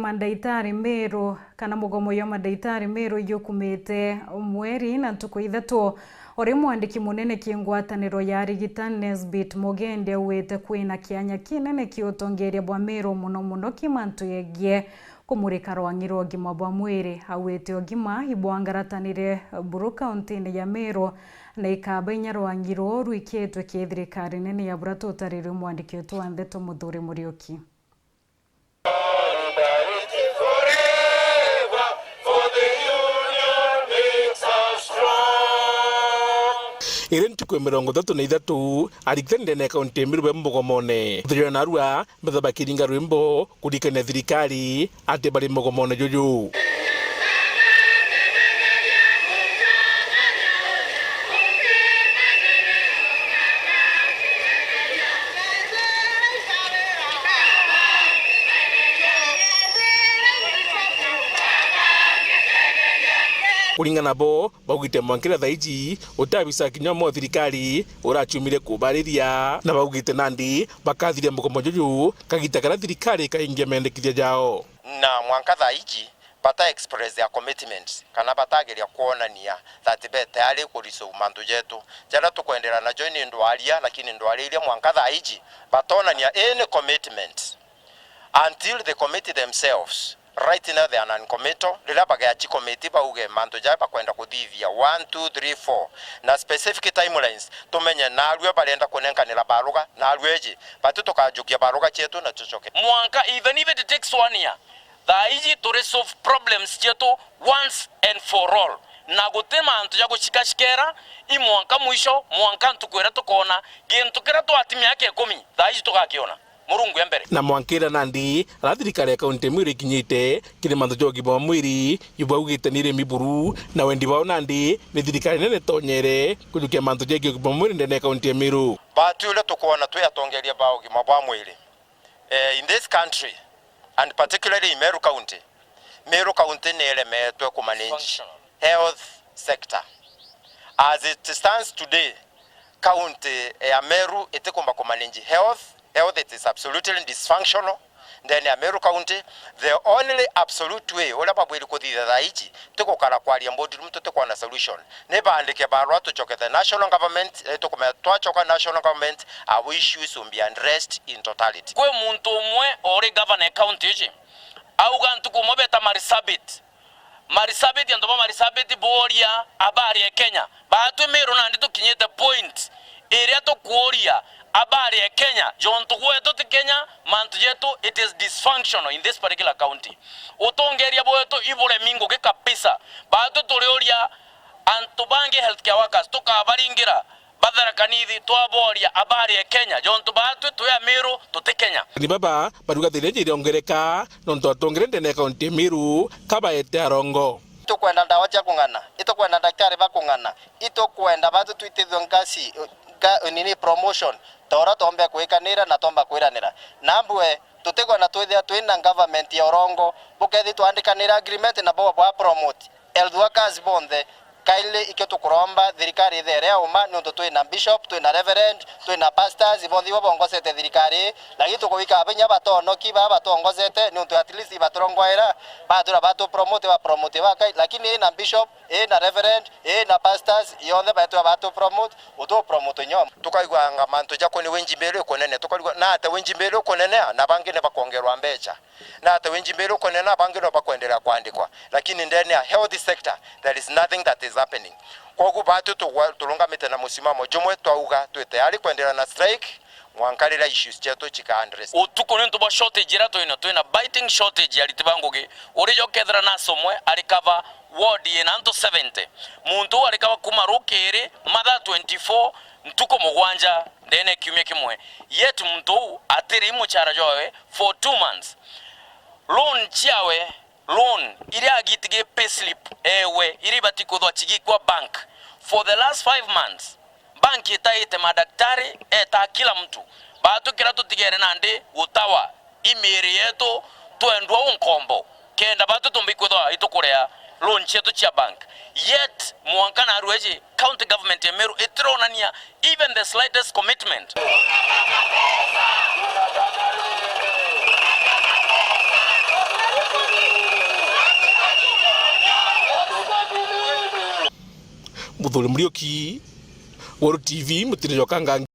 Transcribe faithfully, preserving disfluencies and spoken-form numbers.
Mandaitari Meru, kana mugomo jwa mandaitari Meru jukumite mweri na ntuku ithatu, uri mwandiki munene ki ngwataniro ya arigitani Nesbit Mugendi augite kwina kianya kinene ki utongeria bwa Meru, muno muno ki mantu yegie kumurika rwangi rwa ugima bwa mwiri. Augite ugima ibwangaratanire buru kauntine ya Meru, na ikaba inya rwangi ruu rwikitwe ki thirikari nene ya bura tutarirwe mwandiki wetu wa ndeto Muthuri Muriuki. Solidarity forever, for the union makes us strong. Iri ntuku ya mirongo ithatu na ithatu, arigitani ndene ya kaunti ya Meru be mugomone. Muthuri wa narua, mbetha bakiringa rwimbo kurikania thirikari ati bari mugomone juju. Kuringana nabo, baugite mwankira thaa iji uti abisa kinya umwe wa thirikari uraciumire kubariria, na baugite nandi bakathiria mugomo juju kagita karia thirikari ikaingia mendekithia jao. Na mwanka thaa iji bata express their commitments, kana batageria kwonania that be tayari ku resolve mantu jetu. Jaria tukwenderea najo ni ndwaria, lakini ndwaria iria mwanka thaa iji batonania any commitment until they commit themselves. Right now they are non-committal. Riria bageaci commit bauge mantu jaria bakwenda kuthithia, one, two, three, four, na specific timelines, tumenye narua barenda kunenkanira baruga, narua iji, batu tukajukia baruga cietu na tucoke. Mwanka, even if it takes one year, thaa iji turi solve problems cietu once and for all. Na guti mantu ja gucikacikera, i mwanka mwisho, mwanka ntuku iria tukona gintu kiria twati miaka ikumi, thaa iji tugakiona. Murungu e mbere. Na mwankira nandi, aria thirikari ya kaunti ya Meru ikinyite kiri mantu ja ugima bwa mwiri, ibaugite ni irimi buru, na wendi bao nandi ni thirikari nene tonyere kujukia mantu jegie ugima bwa mwiri ndene ya kaunti ya Meru. Batu uria tukwona twi atongeria ba ugima bwa mwiri, eh, in this country, and particularly in Meru County, Meru County ni iremetwe kumanage health sector. As it stands today, county ya Meru itikumba kumanage health. Health, it is absolutely dysfunctional ndene ya Meru County. The only absolute way uria babwiri kuthithia thaa iji ti gukara kwaria boardroom, tutikwona solution. Ni baandike barua tucoke the national government, eh, tukume-, twacoka national government, our issues will be addressed in totality. Kwi muntu umwe uri governor e county iji, auga ntuku umwe beta Marsabit. Marsabit, antu ba Marsabit booria habari e Kenya. Batwi Meru nandi tukinyite point iria tukuuria habari e Kenya, jontu gwetu ti Kenya, mantu jetu, it is dysfunctional in this particular county. Utongeria bwetu iburemi ngugi kabisa. Batwi turiuria antu bangi healthcare workers, tukabaringira ba Tharaka Nithi, twaboria habari e Kenya, jontu batwi twi a Meru, tuti Kenya. Ni baba baruga thina iji iriongereka nontu atongere ndene ya kaunti ya Meru kabaete arongo. Itukwenda ndawa cia kung'ana, itukwenda ndaktari ba kung'ana, itukwenda batwi twitithwe ngasi, nga-, nini, promotion, ta uria twombe kwikanira na twomba kwiranira. Na mbwe, tutikwenda twithia twina government ya urongo, bukethi twandikanira agreement na bo bwa promote health workers bonthe. Kindly, ikio tukuromba thirikari ithere ya uma, niuntu twina bishop, twina reverend, twina pastors, bonthe ibo bongosete thirikari, lakini tukubika binya batonoki baa batwongosete, niuntu at least ibaturongoera, batura batu promote, ba promote bakai, lakini ina bishop, ina reverend, ina pastors, yonthe baitwa batu promote, utu promote nyom. Tukaigwanga mantu jako ni wenji mbiru ikunene, tukarigwa na ata wenji mbiru ikunenea, na bangi ni bakongerwa mbecha. Na ata wenji mbiru kunena, bangi no bakwenderea kwandikwa. Lakini ndene ya health sector, there is nothing that is happening. Koguo batu tugwa-, turungamite na musimamo jumwe, twauga twi tayari kwenderea na strike, mwanka riria issues cietu cika address. Utuku ni untu bwa shortage iria twina, twina biting shortage ya ariti ba ngugi. Uri jo kethira nurse umwe ari cover ward ina antu seventy. Muntu uu ari cover kuma rukiri mathaa twenty-four ntuku mugwanja ndene ya kiumia kimwe. Yet muntu uu atiri muchara jwawe for two months. Loan ciawe, loan iria agitigi payslip ewe, iria ibati kwithwa cigikwa bank for the last five months, bank itaite madaktari, eta kila mtu. Batu kira tutigere nandi gutawa i miiri yetu twendwa u nkombo, kenda batu tumbi kwithwa itukurea loan cietu cia bank. Yet, mwanka narua iji, county government ya Meru itironania even the slightest commitment. Muthuri Muriuki, Weru T V, mutirijoka ngangi.